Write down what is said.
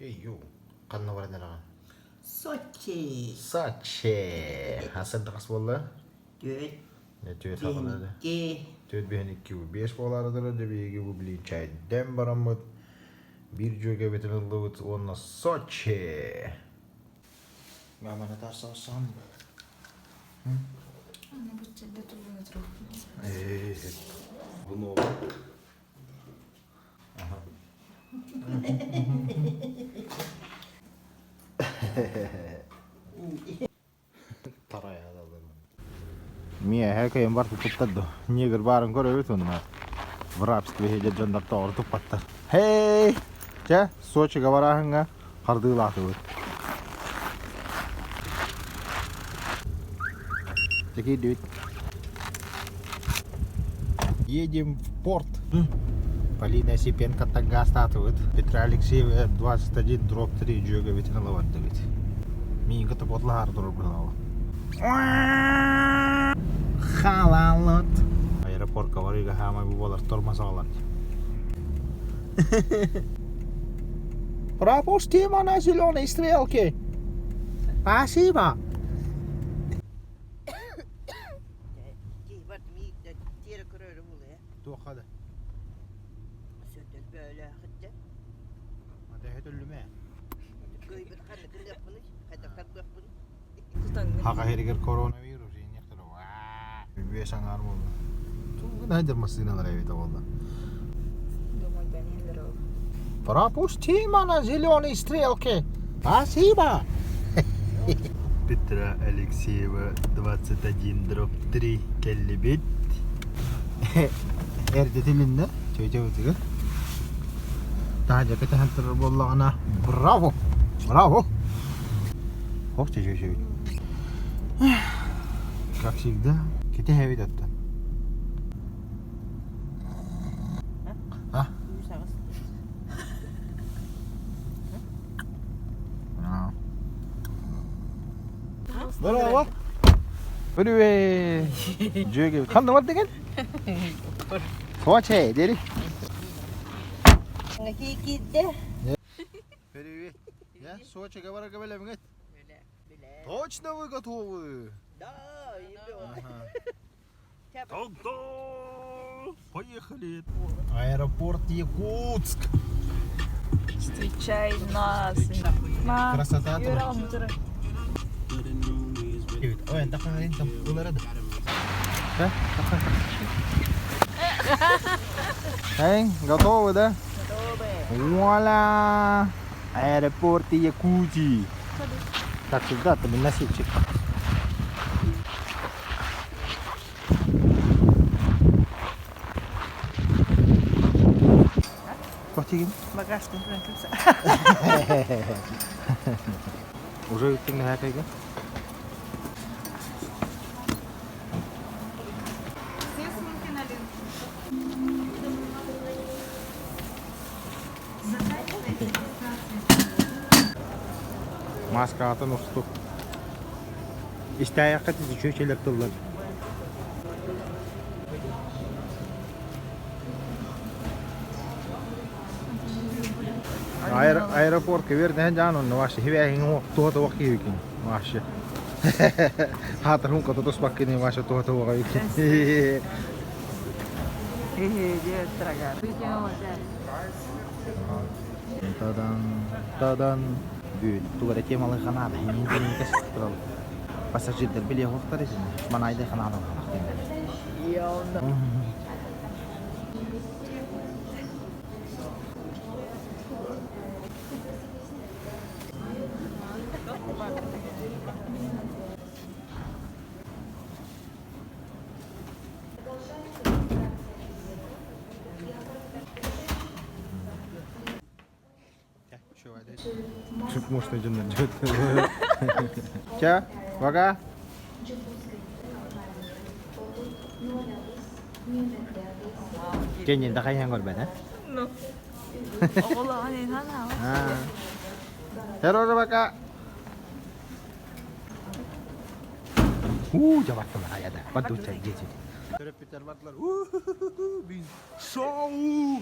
Эй, ханна баран эрэҕин? Сочи. Сочи. Хас хас буолла? Түөрт. Түөрт хаҕалады. Түөрт биһин икки биэс буолаарыдара дьэ биһиги бу блин чайден бараммыт биир дьүөгэбитин ыллыбыт уонна Сочи. Маманы таарсабассаҕын. Аны буччарда тулуна турукпун. Ээ, бу нуоба. Миэхэ кыйын бар туппуттар дуо? Негр баарын көрөбүт уонна в рабстве сылдьар дьоннор тоҕо туппаттар. Һэй! Чэ, Сочига барааһыҥҥа хардыылаатыбыт. Чэ киирдибит. Едем в порт. Полина Осипенко гаастаатыбыт. Петра Алексеева 21 дробь 3 дьүөгэбитин ыла бардыбыт. Миигин кытта ботлаһаары турар быһыылааҕа. Халалыт. Аэропортка барыыга хаамай бу буолар тормоз аҕалар. Пропустимо на зеленой стрелке. Спасибо. Туохха да? Сөтөлбөөлөөхүттэ. Матэһэ төллүмэ. Кыйбыт ханнык гыныахпыный? Хайдах тарбыахпыный? Хаха иһигэр коронавирус иниэхтэрэ Үбүө саҥаар буолла. Тугун айдыр массыыналар эбитэ буолла. Пропустимо на зеленой стрелке. Спасибо. Петра Алексеева 21 дробь 3 кэллибит. Эрдэтилиннэ чөйчөбүтүгэр. Таһырдьа кэтэһэн турар буоллаҕына браво! Браво! Ох чөйчөбүт. Как всегда, кэтэһэбит оттон. А? Здорово! Привет! Дьүөгэ ханна бар деген? Сочи, дери. Киирдэ. Привет. Я Сочига барарга бэлэмҥит? Точно вы готовы? Да, Тогда поехали. Аэропорт Якутск. Встречай нас. Красота Ой, там ылара да. Эй, готовы, да? Готовы. Вуаля! Аэропорт Якутии. Как всегда, ты носильчик. Котигин? Багажный француз. Уже үттүҥ нэһээкэйгэ? Все сумки на Маскаҕытын устук. Истээйэххит үчүөчэлэр тыллар. Аэропорт кэбиэр дэһэн дьаан онно вообще хибээһиҥ туһа туох киһибикин вообще. Хаатырһын кото туспаккын вообще туһа туох эбикин. Тадан, тадан. Бүгүн тугу эрэ темалыы ханаада иһин турал. Пассажирдар билиэхуохтар итини. Манайдай ханаада Чуть можно идем Ча, пока. Кенин дахайхан көрбөт, а? Ну. Оҕолоҕун иһэн Террор пока. Уу, жабаттылар аяда. Бадуча дети. Төрөппүттэр бардылар. Уу, шоу!